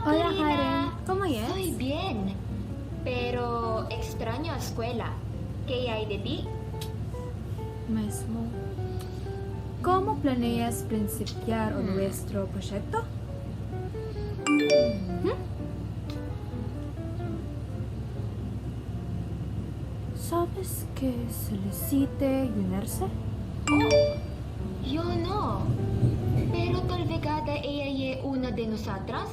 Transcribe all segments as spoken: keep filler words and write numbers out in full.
Hola, Corina. Karen. ¿Cómo yes? Soy bien, pero extraño a escuela. ¿Qué hay de ti? Mesmo. ¿Cómo planeas principiar o nuestro proyecto? Hmm? ¿Sabes qué solicite unirse? Oh, yo no. Pero tal vegada ella ye una de nosatras.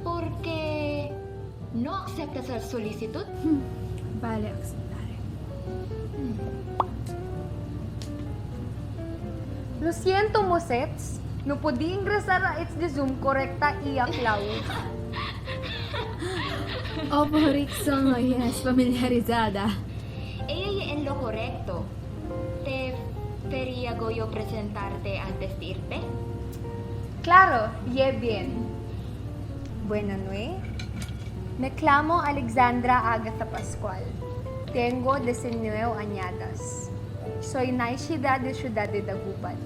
Porque no aceptas la solicitud? Hmm, vale, aceptaré. Lo siento, mosets. No podí ingresar a ets de Zoom correcta y a clau. Oh, por eso no yes familiarizada. Ella ye en lo correcto. Te fería goyo presentarte antes de irte? Claro, ye bien. Buena nueit. Me clamo Alexandra Agatha Pascual. Tiengo diecinueu anyadas. Soi naixida de Ciudat de Dagupan.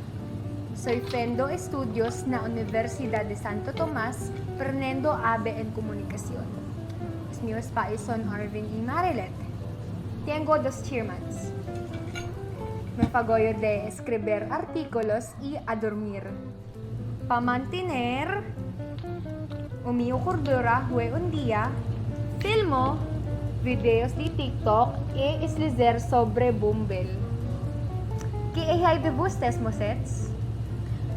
Soi fendo estudios na Universidat de Santo Tomás, prenendo A B en comunicación. Os míos pais son Arvin y Marilyn. Tiengo dos chirmans. Me fa goyo de escribir artículos y a dormir. Pa mantener o mío cordura hue un día, filmo videos de TikTok y es lezer sobre Bumble. Qué hay de vustes, mosets?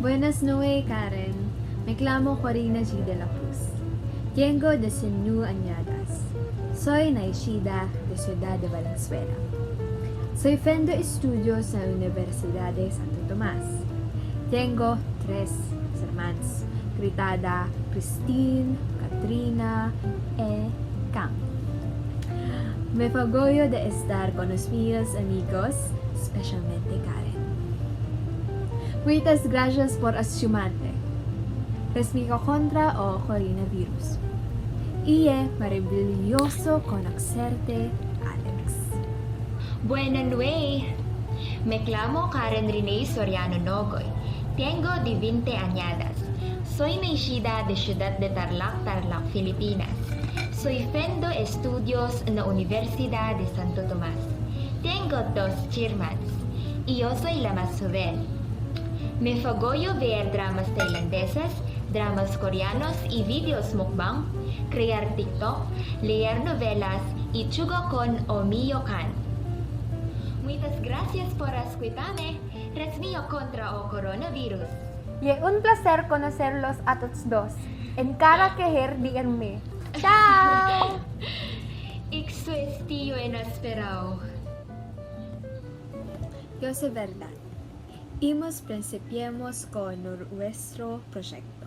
Buenas nueit, Karen. Me clamo Corina G. de la Cruz. Tiengo diecinueu anyadas. Soi naixida de Ciudat de Valenzuela. Soi fendo estudios a Universidat de Santo Tomás. Tiengo tres hermans, critada Christine, Katrina e Cam. Me fa goyo de estar con os míos amigos, especialmente Karen. Muitas gracias por achumar-te. Res mío contra o coronavirus. Y ye maravilloso conocer-te, Alex. Buena nueit! Me clamo Karen Rinei Soriano Nogoy. Tiengo de vinte anyadas. Soi naixida de Ciudat de Tarlac, Tarlac, Filipinas. Soi fendo estudios na Universidat de Santo Tomás. Tiengo dos chirmans y yo soi la mas joven. Me fa goyo veyer dramas tailandeses, dramas coreanos y videos mukbang, crear TikTok, leyer novelas y chugo con o mío can. Muitas gracias por escuitar-me. Res mío contra o coronavirus. Ye un placer conocer-los a tots dos, encara que her dir-me. Chao! Ixo estivo inesperau. Yo sé verdat. Y mos principiemos con nuestro proyecto.